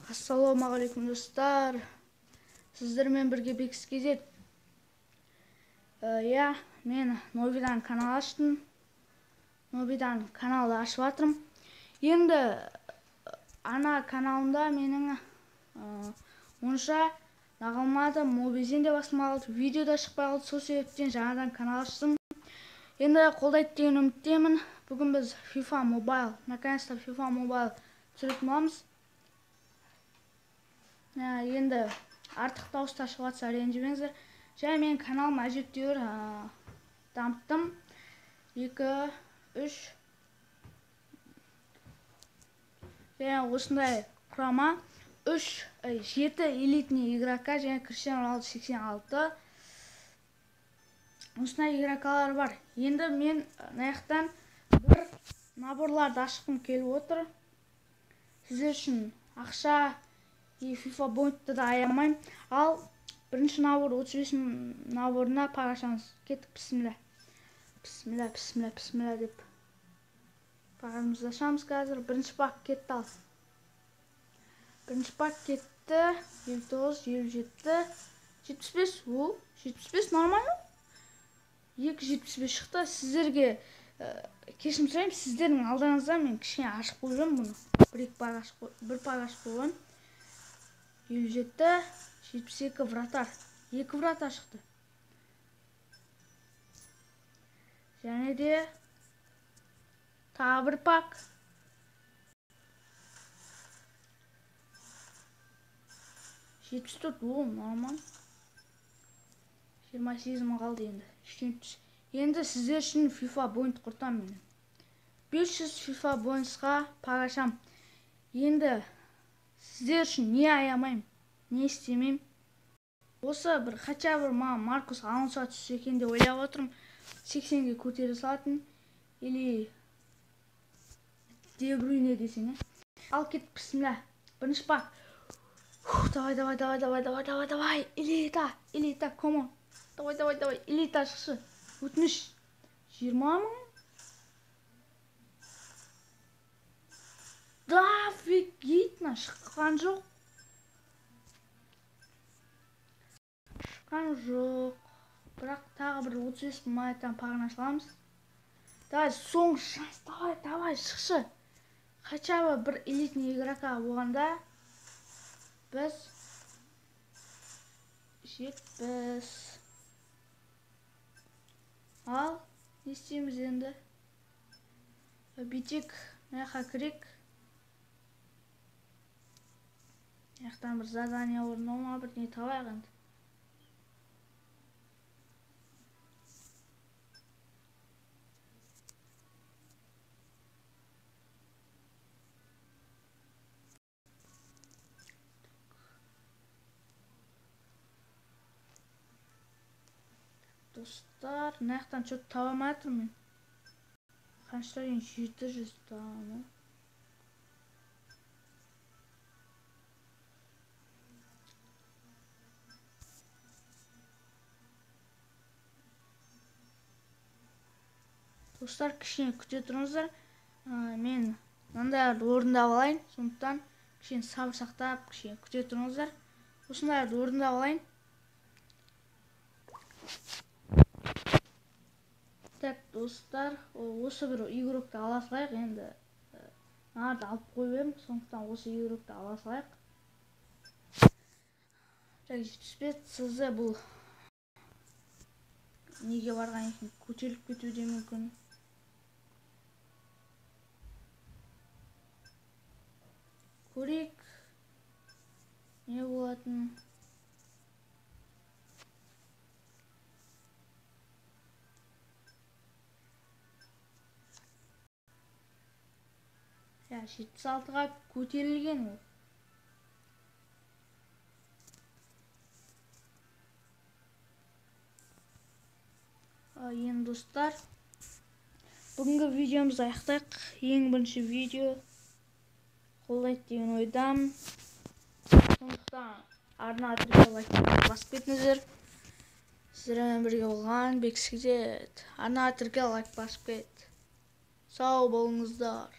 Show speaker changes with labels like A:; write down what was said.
A: Ассалаумағалейкум достар. Сіздермен бірге Бекіс KZ. Иә, мен Нобидан канал аштым. Нобидан каналды ашып жатырмын. Енді ана каналымда менің онша нағылмады, мобизен де басылмай қалды, видео да шықпай қалды. Сол себептен жаңадан канал аштым. Енді қолдайды деген үміттемін. Бүгін біз FIFA Mobile, наконец-то FIFA Mobile түсіретін боламыз. Енді артық дауыстар шығып жатса ренжімеңіздер. Және менің каналым әжептәуір дамыттым. 2, 3. Және осындай құрама 3, 7 элитный игрока және Криштиану Роналду 86. Осындай игрокалар бар. Енді мен мына бір наборларды ашқым келіп отыр. Сіздер үшін ақша и FIFA Point-ты да аямаймын. Ал бірінші набор 35 наборына пак ашамыз. Кеттік, бісміллә. Бісміллә, бісміллә, бісміллә деп пагымызды ашамыз қазір. Бірінші пак кетті ал. Бірінші пак кетті. 59, 57, 75. О, 75 нормально. 2.75 шықты. Сіздерге кешірім сұраймын, сіздердің алдарыңызда мен кішкене ашып қойып жүрмін бұны. Бір пак ашып қойған. 57, 72 вратарь. 2 вратарь шықты. Және де тағы бір пак. 74, о, нормально. 28 мың қалды енді. Енді сіздер үшін FIFA Point құртамын мен. 500 FIFA Pointsқа пак ашам. Енді сіздер үшін не аямаймын, не істемеймін. Осы бір хотя бы маған Маркус Алонсо түссе екен деп ойлап отырмын. 80-ге көтере салатын или Де Брюйне десең, Ал кеттік, бісміллә. Бірінші пак. Давай, давай, давай, давай, давай, давай, давай. Элита, элита, come on. Давай, давай, давай. Элита шықшы. Өтініш. 20 мың. Да, офигеть, шыққан жоқ. Шыққан жоқ. Бірақ тағы бір 35 монетадан пағын ашыламыз. Давай, соңғы шанс, давай, давай, шықшы. Хотя бы бір элитный игрока болғанда біз 70. Ал, не істейміз енді? Бүйтейік, мына жаққа кірейік. Мына жақтан бір задание орындау ма, бір не табайық енді. Достар, мына жақтан что-то таба алмай жатырмын мен. Қанша деген 700 тама. Достар, кішкене күте тұрыңыздар. Мен мынандайларды орындап алайын. Сондықтан кішкене сабыр сақтап, кішкене күте тұрыңыздар. Осындайларды орындап алайын. Так, достар, осы бір игрокты ала салайық. Енді мынарды алып қойып едім, сондықтан осы игрокты ала салайық. Так, 75 ЦЗ бұл неге барған екен, көтеріліп кетуі де мүмкін. Көрейік не болатынын. Я, 76-ға көтерілген ол. Енді достар, бүгінгі видеомызды аяқтайық. Ең бірінші видео қолдайды деген ойдамын. Сондықтан арна тіркеліп лайк басып кетіңіздер. Сіздермен бірге болған Бекіс KZ. Арна тіркеліп лайк басып кет. Сау болыңыздар.